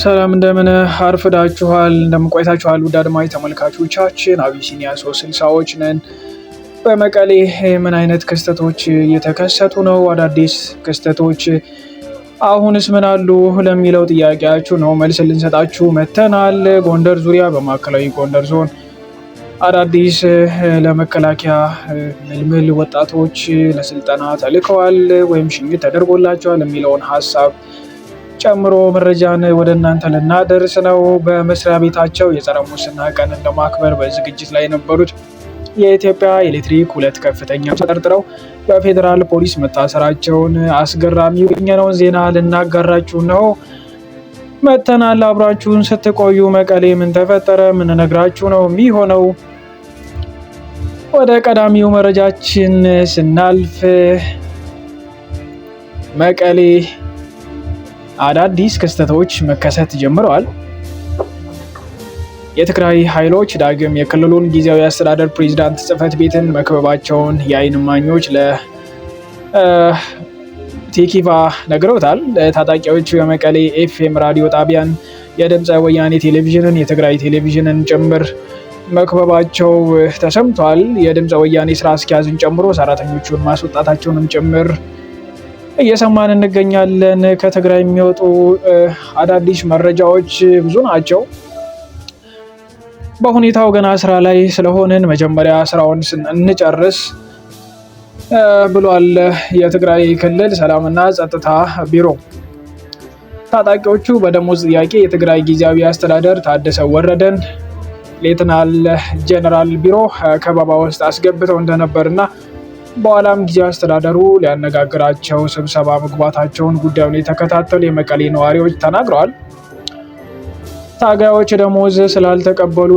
ሰላም እንደምን አርፍዳችኋል፣ እንደምን ቆይታችኋል? ውድ አድማጭ ተመልካቾቻችን አቢሲኒያ 360ዎች ነን። በመቀሌ ምን አይነት ክስተቶች እየተከሰቱ ነው? አዳዲስ ክስተቶች አሁንስ ምን አሉ ለሚለው ጥያቄያችሁ ነው መልስ ልንሰጣችሁ መተናል። ጎንደር ዙሪያ በማዕከላዊ ጎንደር ዞን አዳዲስ ለመከላከያ ምልምል ወጣቶች ለስልጠና ተልከዋል ወይም ሽኝት ተደርጎላቸዋል የሚለውን ሀሳብ ጨምሮ መረጃን ወደ እናንተ ልናደርስ ነው። በመስሪያ ቤታቸው የጸረ ሙስና ቀንን ለማክበር በዝግጅት ላይ የነበሩት የኢትዮጵያ ኤሌክትሪክ ሁለት ከፍተኛ ተጠርጥረው በፌዴራል ፖሊስ መታሰራቸውን አስገራሚ ያገኘነውን ዜና ልናጋራችሁ ነው መተናል። አብራችሁን ስትቆዩ መቀሌ ምን ተፈጠረ ምንነግራችሁ ነው የሚሆነው። ወደ ቀዳሚው መረጃችን ስናልፍ መቀሌ አዳዲስ ክስተቶች መከሰት ጀምረዋል። የትግራይ ኃይሎች ዳግም የክልሉን ጊዜያዊ አስተዳደር ፕሬዚዳንት ጽሕፈት ቤትን መክበባቸውን የዓይን እማኞች ለቲኪቫ ነግረውታል። ታጣቂዎቹ የመቀሌ ኤፍኤም ራዲዮ ጣቢያን፣ የድምፀ ወያኔ ቴሌቪዥንን፣ የትግራይ ቴሌቪዥንን ጭምር መክበባቸው ተሰምቷል። የድምፀ ወያኔ ስራ አስኪያዝን ጨምሮ ሰራተኞቹን ማስወጣታቸውንም ጭምር እየሰማን እንገኛለን። ከትግራይ የሚወጡ አዳዲስ መረጃዎች ብዙ ናቸው። በሁኔታው ገና ስራ ላይ ስለሆንን መጀመሪያ ስራውን እንጨርስ ብሏል የትግራይ ክልል ሰላምና ጸጥታ ቢሮ። ታጣቂዎቹ በደሞዝ ጥያቄ የትግራይ ጊዜያዊ አስተዳደር ታደሰ ወረደን ሌተናል ጀነራል ቢሮ ከበባ ውስጥ አስገብተው እንደነበርና በኋላም ጊዜያዊ አስተዳደሩ ሊያነጋግራቸው ስብሰባ መግባታቸውን ጉዳዩን የተከታተሉ የመቀሌ ነዋሪዎች ተናግረዋል። ታጋዮች ደሞዝ ስላልተቀበሉ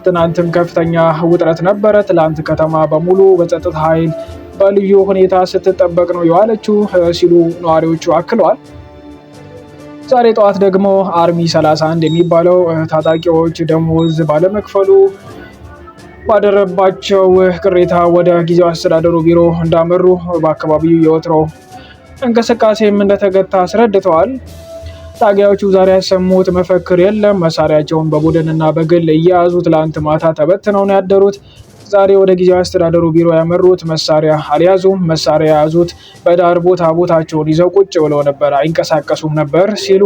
ትናንትም ከፍተኛ ውጥረት ነበረ። ትላንት ከተማ በሙሉ በጸጥታ ኃይል በልዩ ሁኔታ ስትጠበቅ ነው የዋለችው ሲሉ ነዋሪዎቹ አክለዋል። ዛሬ ጠዋት ደግሞ Army 31 የሚባለው ታጣቂዎች ደሞዝ ባለመክፈሉ ባደረባቸው ቅሬታ ወደ ጊዜያዊ አስተዳደሩ ቢሮ እንዳመሩ በአካባቢው የወትሮ እንቅስቃሴም እንደተገታ አስረድተዋል። ታጋዮቹ ዛሬ ያሰሙት መፈክር የለም። መሳሪያቸውን በቡድንና በግል እየያዙ ትላንት ማታ ተበትነው ነው ያደሩት። ዛሬ ወደ ጊዜያዊ አስተዳደሩ ቢሮ ያመሩት መሳሪያ አልያዙም። መሳሪያ የያዙት በዳር ቦታ ቦታቸውን ይዘው ቁጭ ብለው ነበር፣ አይንቀሳቀሱም ነበር ሲሉ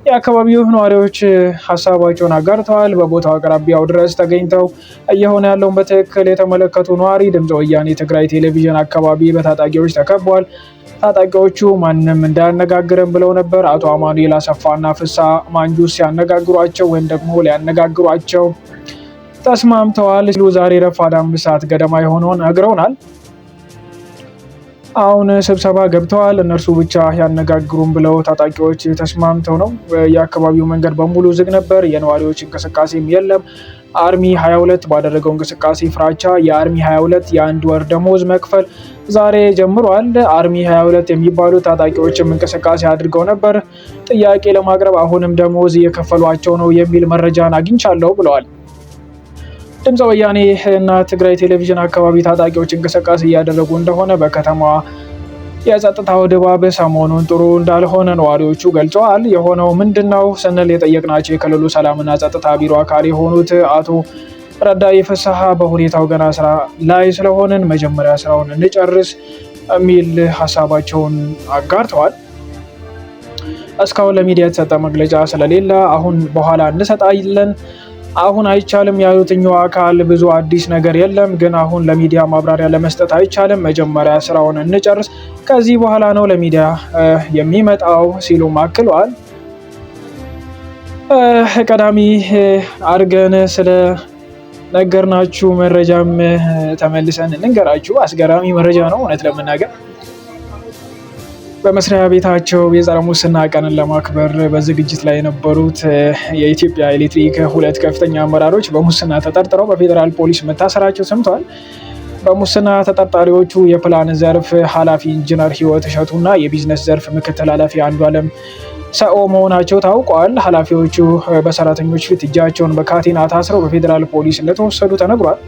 የአካባቢው ነዋሪዎች ሀሳባቸውን አጋርተዋል። በቦታው አቅራቢያው ድረስ ተገኝተው እየሆነ ያለውን በትክክል የተመለከቱ ነዋሪ ድምፀ ወያኔ ትግራይ ቴሌቪዥን አካባቢ በታጣቂዎች ተከቧል። ታጣቂዎቹ ማንም እንዳያነጋግረን ብለው ነበር። አቶ አማኑኤል አሰፋና ፍሳ ማንጁስ ሲያነጋግሯቸው ወይም ደግሞ ሊያነጋግሯቸው ተስማምተዋል ሲሉ ዛሬ ረፋድ 5 ሰዓት ገደማ የሆነውን ነግረውናል። አሁን ስብሰባ ገብተዋል። እነርሱ ብቻ ያነጋግሩን ብለው ታጣቂዎች ተስማምተው ነው። የአካባቢው መንገድ በሙሉ ዝግ ነበር። የነዋሪዎች እንቅስቃሴም የለም። Army 22 ባደረገው እንቅስቃሴ ፍራቻ የ Army 22 የአንድ ወር ደሞዝ መክፈል ዛሬ ጀምሯል። Army 22 የሚባሉ ታጣቂዎችም እንቅስቃሴ አድርገው ነበር ጥያቄ ለማቅረብ አሁንም ደሞዝ እየከፈሏቸው ነው የሚል መረጃን አግኝቻለሁ ብለዋል። ድምፀ ወያኔ እና ትግራይ ቴሌቪዥን አካባቢ ታጣቂዎች እንቅስቃሴ እያደረጉ እንደሆነ በከተማዋ የጸጥታው ድባብ ሰሞኑን ጥሩ እንዳልሆነ ነዋሪዎቹ ገልጸዋል። የሆነው ምንድን ነው ስንል የጠየቅናቸው የክልሉ ሰላምና ጸጥታ ቢሮ አካል የሆኑት አቶ ረዳይ ፍስሐ በሁኔታው ገና ስራ ላይ ስለሆንን መጀመሪያ ስራውን እንጨርስ የሚል ሀሳባቸውን አጋርተዋል። እስካሁን ለሚዲያ የተሰጠ መግለጫ ስለሌለ አሁን በኋላ እንሰጣለን፣ አሁን አይቻልም ያሉት እኚሁ አካል ብዙ አዲስ ነገር የለም፣ ግን አሁን ለሚዲያ ማብራሪያ ለመስጠት አይቻልም። መጀመሪያ ስራውን እንጨርስ፣ ከዚህ በኋላ ነው ለሚዲያ የሚመጣው ሲሉም አክለዋል። ቀዳሚ አድርገን ስለ ነገርናችሁ መረጃም ተመልሰን እንንገራችሁ። አስገራሚ መረጃ ነው እውነት ለመናገር። በመስሪያ ቤታቸው የጸረ ሙስና ቀንን ለማክበር በዝግጅት ላይ የነበሩት የኢትዮጵያ ኤሌክትሪክ ሁለት ከፍተኛ አመራሮች በሙስና ተጠርጥረው በፌዴራል ፖሊስ መታሰራቸው ሰምተዋል። በሙስና ተጠርጣሪዎቹ የፕላን ዘርፍ ኃላፊ ኢንጂነር ህይወት እሸቱና የቢዝነስ ዘርፍ ምክትል ኃላፊ አንዱዓለም ሰኦ መሆናቸው ታውቋል። ኃላፊዎቹ በሰራተኞች ፊት እጃቸውን በካቴና ታስረው በፌዴራል ፖሊስ እንደተወሰዱ ተነግሯል።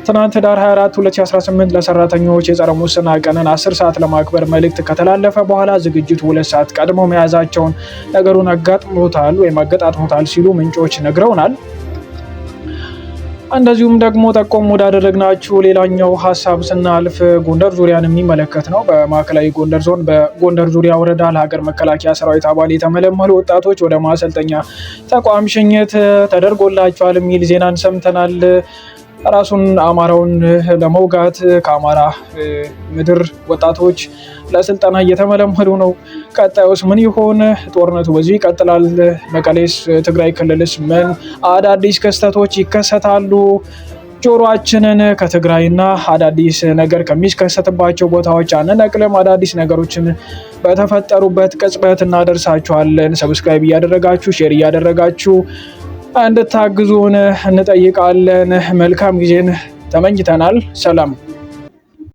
ትናንት ህዳር 24 2018 ለሰራተኞች የጸረ ሙስና ቀንን 10 ሰዓት ለማክበር መልእክት ከተላለፈ በኋላ ዝግጅቱ 2 ሰዓት ቀድሞ መያዛቸውን ነገሩን አጋጥሞታል ወይም አገጣጥሞታል ሲሉ ምንጮች ነግረውናል። እንደዚሁም ደግሞ ጠቆም ወዳደረግናችሁ ሌላኛው ሀሳብ ስናልፍ ጎንደር ዙሪያን የሚመለከት ነው። በማዕከላዊ ጎንደር ዞን በጎንደር ዙሪያ ወረዳ ለሀገር መከላከያ ሰራዊት አባል የተመለመሉ ወጣቶች ወደ ማሰልጠኛ ተቋም ሽኝት ተደርጎላቸዋል የሚል ዜናን ሰምተናል። ራሱን አማራውን ለመውጋት ከአማራ ምድር ወጣቶች ለስልጠና እየተመለመሉ ነው። ቀጣዩስ ምን ይሆን? ጦርነቱ በዚሁ ይቀጥላል? መቀሌስ፣ ትግራይ ክልልስ ምን አዳዲስ ክስተቶች ይከሰታሉ? ጆሮአችንን ከትግራይና አዳዲስ ነገር ከሚከሰትባቸው ቦታዎች አንነቅልም። አዳዲስ ነገሮችን በተፈጠሩበት ቅጽበት እናደርሳችኋለን። Subscribe እያደረጋችሁ፣ share እያደረጋችሁ እንድታግዙን እንጠይቃለን። መልካም ጊዜን ተመኝተናል። ሰላም።